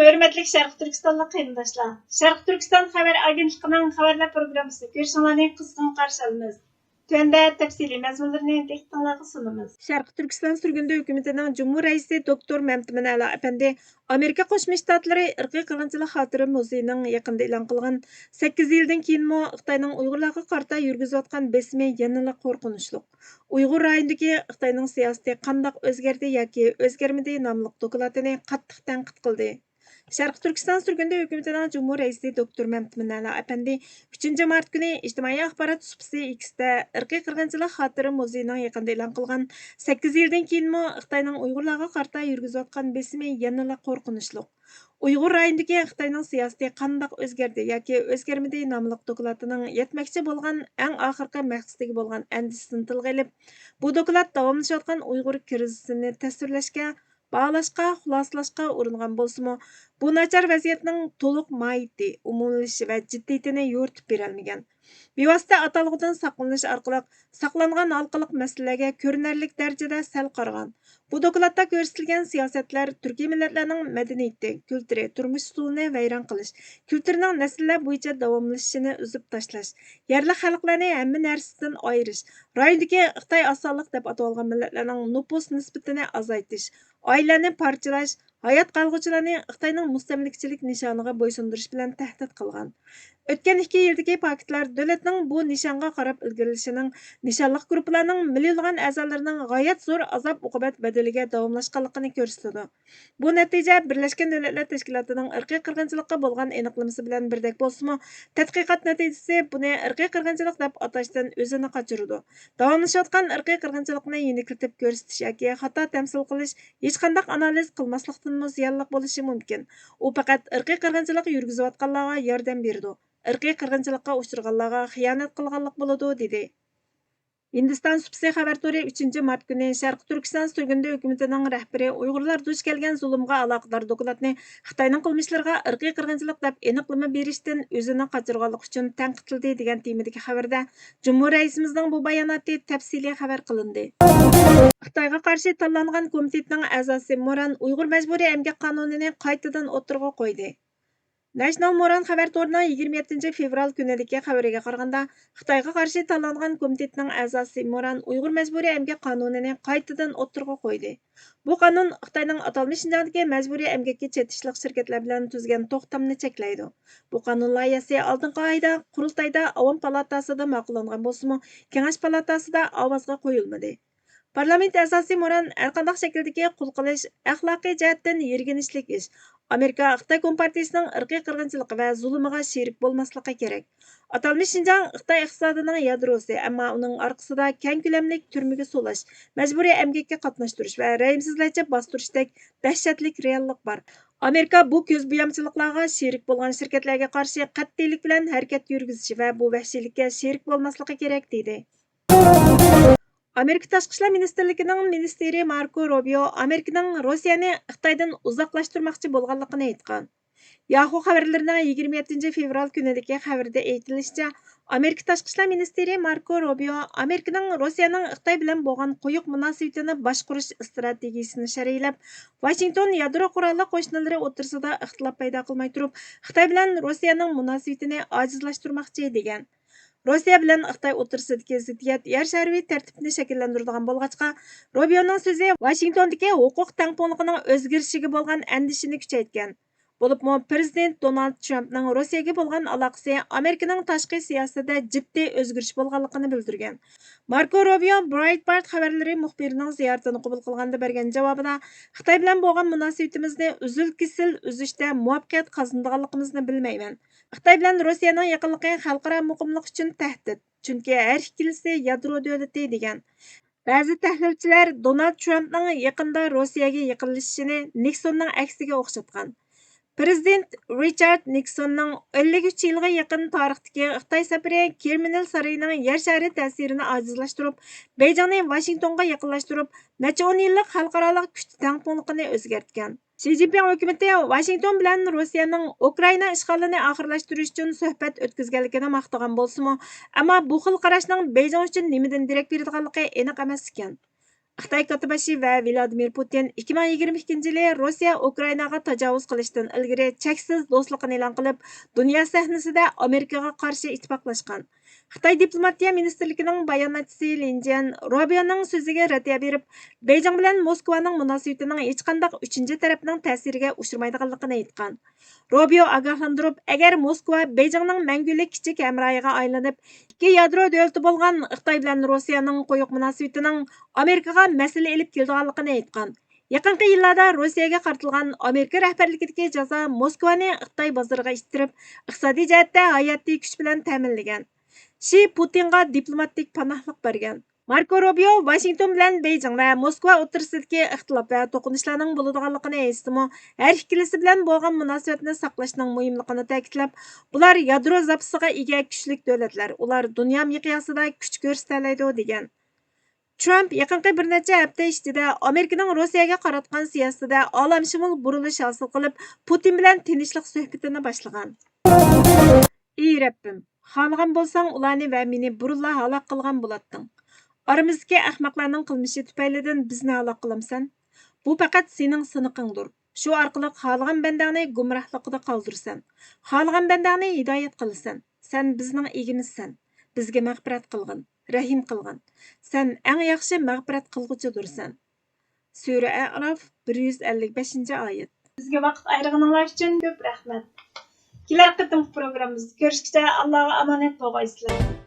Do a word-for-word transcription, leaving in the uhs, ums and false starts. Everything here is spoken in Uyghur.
ھۆرمەتلىك شەرقىي تۈركىستانلىق قېرىنداشلار، شەرقىي تۈركىستان خەۋەر ئاگېنتلىقىنىڭ خەۋەرلەر پروگراممىسىنى كۆرۈشۈڭلارنى قىزغىن قارشى ئالىمىز. تۆۋەندە تەپسىلىي مەزمۇنلىرىنى دىققىتىڭلارغا سۇنىمىز. شەرقىي تۈركىستان سۈرگۈندە ھۆكۈمىتىنىڭ جۇمھۇر رەئىسى دوكتور مەمتىمىن ئەلا ئەپەندى ئامېرىكا قوشما شتاتلىرى ئىرقىي قىرغىنچىلىق خاتىرە مۇزېيىنىڭ يېقىندا ئېلان قىلغان سەككىز يىلدىن كېيىنمۇ خىتاينىڭ ئۇيغۇرلارغا قارىتا يۈرگۈزۈۋاتقان بېسىمى يەنىلا قورقۇنچلۇق. ئۇيغۇر رايونىدىكى خىتاينىڭ سىياسىتى قانداق ئۆزگەردى ياكى ئۆزگەرمىدى ناملىق دوكلاتىنى قاتتىق تەنقىد قىلدى. شەرقىي تۈركىستان سۈرگۈندە ھۆكۈمىتىنىڭ جۇمھۇر رەئىسى دوكتور مەمتىمىن ئەلا ئەپەندى ئۈچىنچى مارت كۈنى ئىجتىمائىي ئاخبارات سۇپىسى ئېكستا ئىرقىي قىرغىنچىلىق خاتىرە مۇزېيىنىڭ يېقىندا ئېلان قىلغان سەككىز يىلدىن كېيىنمۇ خىتاينىڭ ئۇيغۇرلارغا قارىتا يۈرگۈزۈۋاتقان بېسىمى يەنىلا قورقۇنچلۇق. ئۇيغۇر رايونىدىكى خىتاينىڭ سىياسىتى قانداق ئۆزگەردى ياكى ئۆزگەرمىدى ناملىق دوكلاتىنىڭ يەتمەكچى بولغان ئەڭ ئاخىرقى مەقسىتىگە بولغان ئەندىشىسىنى تىلغا ئېلىپ، بۇ دوكلات داۋاملىشىۋاتقان ئۇيغۇر كىرىزىسىنى تەسۋىرلەشكە، باھالاشقا، خۇلاسىلاشقا ئۇرۇنغان بولسىمۇ، بۇ ناچار ۋەزىيەتنىڭ تولۇق ماھىيىتى، ئومۇملىشىشى ۋە جىددىيىتىنى يورۇتۇپ بېرەلمىگەن. بىۋاسىتە ئاتالغۇدىن ساقلىنىش ئارقىلىق ساقلانغان ھالقىلىق مەسىلىلەرگە كۆرۈنەرلىك دەرىجىدە سەل قارىغان. بۇ دوكلاتتا كۆرسىتىلگەن سىياسەتلەر تۈركىي مىللەتلەرنىڭ مەدەنىيىتى، كۈلتۈرى، تۇرمۇش ئۇسۇلىنى ۋەيران قىلىش، كۈلتۈرىنىڭ نەسىللەر بويىچە داۋاملىشىشىنى ئۈزۈپ تاشلاش، يەرلىك خەلقلەرنى ھەممە نەرسىدىن ئايرىش، رايوندىكى خىتاي ئاز سانلىق دەپ ئاتىۋالغان مىللەتلەرنىڭ نوپۇس نىسبىتىنى ئازايتىش، ئائىلىلەرنى پارچىلاش، ھايات قالغۇچىلارنى خىتاينىڭ مۇستەملىكىچىلىك نىشانىغا بويسۇندۇرۇش بىلەن تەھدىت قىلغان. ئۆتكەن ئىككى يىلدىكى پاكىتلار دۆلەتنىڭ بۇ نىشانغا قاراپ ئىلگىرىلىشىنىڭ، نىشانلىق گۇرۇپپىلارنىڭ مىليونلىغان ئەزالىرىنىڭ غايەت زور ئازاب-ئوقۇبەت بەدىلىگە داۋاملاشقانلىقىنى كۆرسىتىدۇ. بۇ نەتىجە بىرلەشكەن دۆلەتلەر تەشكىلاتىنىڭ ئىرقىي قىرغىنچىلىققا بولغان ئېنىقلىمىسى بىلەن بىردەك بولسىمۇ، تەتقىقات نەتىجىسى بۇنى ئىرقىي قىرغىنچىلىق دەپ ئاتاشتىن ئۆزىنى قاچۇرىدۇ. داۋاملىشىۋاتقان ئىرقىي قىرغىنچىلىقنى يېنىكلىتىپ كۆرسىتىش ياكى خاتا تەمسىل قىلىش ھېچقانداق ئانالىز قىلماسلىقتىنمۇ زىيانلىق بولۇشى مۇمكىن. ئۇ پەقەت ئىرقىي قىرغىنچىلىق يۈرگۈزۈۋاتقانلارغا ياردەم بېرىدۇ، ئىرقىي قىرغىنچىلىققا ئۇچرىغانلارغا خىيانەت قىلغانلىق بولىدۇ، دېدى. ھىندىستان سۇپىسى خەۋەر تورى ئۈچىنچى مارت كۈنى شەرقىي تۈركىستان سۈرگۈندە ھۆكۈمىتىنىڭ رەھبىرى ئۇيغۇرلار دۇچ كەلگەن زۇلۇمغا ئالاقىدار دوكلاتنى خىتاينىڭ قىلمىشلىرىغا ئىرقىي قىرغىنچىلىق دەپ ئېنىقلىما بېرىشتىن ئۆزىنى قاچۇرغانلىقى ئۈچۈن تەنقىدلىدى دېگەن تېمىدىكى خەۋەردە، جۇمھۇر رەئىسىمىزنىڭ بۇ باياناتى تەپسىلىي خەۋەر قىلىندى. خىتايغا قارشى تاللانغان كومىتېتنىڭ ئەزاسى موران ئۇيغۇر مەجبۇرىي ئەمگەك قانۇنىنى قايتىدىن ئوتتۇرىغا قويدى. نەشنال موران خەۋەر تورىنىڭ يىگىرمە يەتتىنچى فېۋرال كۈنىدىكى خەۋىرىگە قارىغاندا، خىتايغا قارشى تاللانغان كومىتېتنىڭ ئەزاسى موران ئۇيغۇر مەجبۇرىي ئەمگەك قانۇنىنى قايتىدىن ئوتتۇرىغا قويدى. بۇ قانۇن خىتاينىڭ ئاتالمىش شىنجاڭدىكى مەجبۇرىي ئەمگەككە چېتىشلىق شىركەتلەر بىلەن تۈزگەن توختامنى چەكلەيدۇ. بۇ قانۇن لايىھەسى ئالدىنقى ئايدا قۇرۇلتايدا ئاۋام پالاتاسىدا ماقۇللانغان بولسىمۇ، كېڭەش پالاتاسىدا ئاۋازغا قويۇلمىدى. پارلامېنت ئەزاسى موران ھەرقانداق شەكىلدىكى قۇل قىلىش ئەخلاقىي جەھەتتىن يىرگىنچلىك ئىش. ئامېرىكا خىتاي كومپارتىيىسىنىڭ ئىرقىي قىرغىنچىلىقى ۋە زۇلۇمىغا شېرىك بولماسلىقى كېرەك. ئاتالمىش شىنجاڭ خىتاي ئىقتىسادىنىڭ يادروسى، ئەمما ئۇنىڭ ئارقىسىدا كەڭ كۆلەملىك تۈرمىگە سولاش، مەجبۇرىي ئەمگەككە قاتناشتۇرۇش ۋە رەھىمسىزلەرچە باستۇرۇشتەك دەھشەتلىك رېئاللىق بار. ئامېرىكا بۇ كۆز بويامچىلىقلارغا شېرىك بولغان شىركەتلەرگە قارشى قەتئىيلىك بىلەن ھەرىكەت يۈرگۈزۈشى ۋە بۇ ۋەھشىيلىككە شېرىك بولماسلىقى كېرەك، دېدى. ئامېرىكا تاشقى ئىشلار مىنىستىرلىكىنىڭ مىنىستىرى ماركو روبىيو ئامېرىكىنىڭ روسىيەنى خىتايدىن ئۇزاقلاشتۇرماقچى بولغانلىقىنى ئېيتقان. ياھۇ خەۋەرلىرىنىڭ يىگىرمە يەتتىنچى فېۋرال كۈنىدىكى خەۋىرىدە ئېيتىلىشىچە، ئامېرىكا تاشقى ئىشلار مىنىستىرى ماركو روبىيو ئامېرىكىنىڭ روسىيەنىڭ خىتاي بىلەن بولغان قويۇق مۇناسىۋىتىنى باشقۇرۇش ئىستراتېگىيىسىنى شەرھلەپ، ۋاشىنگتون يادرو قوراللىق قوشۇنلىرى ئوتتۇرىسىدا ئىختىلاپ پەيدا قىلماي تۇرۇپ، خىتاي بىلەن روسىيەنىڭ مۇناسىۋىتىنى ئاجىزلاشتۇرماقچى، دېگەن. روسىيە بىلەن خىتاي ئوتتۇرىسىدىكى زىددىيەت يەر شارىۋى تەرتىپنى شەكىللەندۈرىدىغان بولغاچقا، روبىيونىڭ سۆزى ۋاشىنگتوندىكى ھوقۇق تەڭپۇڭلۇقىنىڭ ئۆزگىرىشىگە بولغان ئەندىشىنى كۈچەيتكەن. بولۇپمۇ پىرېزىدېنت دونالد ترامپنىڭ روسىيەگە بولغان ئالاقىسى ئامېرىكىنىڭ تاشقى سىياسىتىدە جىددىي ئۆزگىرىش بولغانلىقىنى بىلدۈرگەن. ماركو روبىيو برايتبارت خەۋەرلىرى مۇخبىرىنىڭ زىيارىتىنى قوبۇل قىلغاندا بەرگەن جاۋابىدا، خىتاي بىلەن بولغان مۇناسىۋىتىمىزنى ئۈزۈل-كېسىل ئۈزۈشتە مۇۋەپپەقىيەت قازىنىدىغانلىقىمىزنى بىلمەيمەن. خىتاي بىلەن روسىيەنىڭ يېقىنلىقى خەلقئارا مۇقىملىق ئۈچۈن تەھدىت، چۈنكى ھەر ئىككىلىسى يادرو دۆلىتى، دېگەن. بەزى تەھلىلچىلەر دونالد ترامپنىڭ يېقىندا روسىيەگە يېقىنلىشىشىنى نىكسوننىڭ ئەكسىگە ئوخشاتقان. پىرېزىدېنت رىچارد نىكسوننىڭ ئەللىك ئۈچ يىلغا يېقىن تارىختىكى خىتاي سەپىرى كرېملىن سارىيىنىڭ يەر شارى تەسىرىنى ئاجىزلاشتۇرۇپ، بېيجىڭنى ۋاشىنگتونغا يېقىنلاشتۇرۇپ، نەچچە ئون يىللىق خەلقئارالىق كۈچ تەڭپۇڭلۇقىنى ئۆزگەرتكەن. شى جىنپىڭ ھۆكۈمىتى ۋاشىنگتون بىلەن روسىيەنىڭ ئۇكرائىنا ئىشغالىنى ئاخىرلاشتۇرۇش ئۈچۈن سۆھبەت ئۆتكۈزگەنلىكىنى ماختىغان بولسىمۇ، ئەمما بۇ خىل قاراشنىڭ بېيجىڭ ئۈچۈن نېمىدىن دېرەك بېرىدىغانلىقى ئېنىق ئەمەس ئىكەن. خىتاي كاتتىباشى ۋە ۋلادىمىر پۇتىن ئىككى مىڭ يىگىرمە ئىككىنچى يىلى روسىيە ئۇكرائىناغا تاجاۋۇز قىلىشتىن ئىلگىرى چەكسىز دوستلۇقىنى ئېلان قىلىپ، دۇنيا سەھنىسىدە ئامېرىكىغا قارشى ئىتتىپاقلاشقان. خىتاي دىپلوماتىيە مىنىستىرلىكىنىڭ باياناتچىسى لىن جيەن روبىيونىڭ سۆزىگە رەت بېرىپ، بېيجىڭ بىلەن موسكۋانىڭ مۇناسىۋىتىنىڭ ھېچقانداق ئۈچىنچى تەرەپنىڭ تەسىرىگە ئۇچرىمايدىغانلىقىنى ئېيتقان. روبىيو ئاگاھلاندۇرۇپ، ئەگەر موسكۋا بېيجىڭنىڭ مەڭگۈلۈك كىچىك ھەمراھىغا ئايلىنىپ، ئىككى يادرو دۆلىتى بولغان خىتاي بىلەن روسىيەنىڭ قويۇق مۇناسىۋىتىنىڭ ئامېرىكىغا مەسىلە ئېلىپ كېلىدىغانلىقىنى ئېيتقان. يېقىنقى يىللاردا روسىيەگە قارىتىلغان ئامېرىكا رەھبەرلىكىدىكى جازا موسكۋانى خىتاي بازىرىغا ئىتتىرىپ، ئىقتىسادىي جەھەتتە ھاياتىي كۈچ بىلەن تەمىنلىگەن. شى پۇتىنغا دىپلوماتىك پاناھلىق بەرگەن. ماركو روبىيو ۋاشىنگتون بىلەن بېيجىڭ ۋە موسكۋا ئوتتۇرىسىدىكى ئىختىلاپ ۋە توقۇنۇشلارنىڭ بولىدىغانلىقىنى ئېيتسىمۇ، ھەر ئىككىلىسى بىلەن بولغان مۇناسىۋەتنى ساقلاشنىڭ مۇھىملىقىنى تەكىتلەپ، بۇلار يادرو زاپىسىغا ئىگە كۈچلۈك دۆلەتلەر، ئۇلار دۇنيا مىقياسىدا كۈچ كۆرسىتەلەيدۇ، دېگەن. ترامپ يېقىنقى بىر نەچچە ھەپتە ئىچىدە ئامېرىكىنىڭ روسىيەگە قاراتقان سىياسىتىدە ئالەمشۇمۇل بۇرۇلۇش ھاسىل قىلىپ، پۇتىن بىلەن تىنچلىق سۆھبىتىنى باشلىغان. ئى رەببىم، خالىغان بولساڭ ئۇلارنى ۋە مېنى بۇرۇنلا ھالاك قىلغان بولاتتىڭ. ئارىمىزدىكى ئەخمەقلەرنىڭ قىلمىشى تۈپەيلىدىن بىزنى ھالاك قىلامسەن؟ بۇ پەقەت سېنىڭ سىنىقىڭدۇر. شۇ ئارقىلىق خالىغان بەندەڭنى گۇمراھلىقىدا قالدۇرىسەن. خالىغان بەندەڭنى ھىدايەت قىلىسەن. سەن بىزنىڭ ئىگىمىزسەن. بىزگە مەغپىرەت قىلغىن، رەھىم قىلغىن. سەن ئەڭ ياخشى مەغپىرەت قىلغۇچىدۇرسەن. سۈرە ئەئراف، بىر يۈز ئەللىك بەشىنچى ئايەت. بىزگە ۋاقىت ئايرىغىنىڭلار ئۈچۈن كۆپ رەھمەت. كېلەر قېتىمقى پروگراممىمىزدا كۆرۈشكىچە ئاللاغا ئامانەت بولغايسىلەر.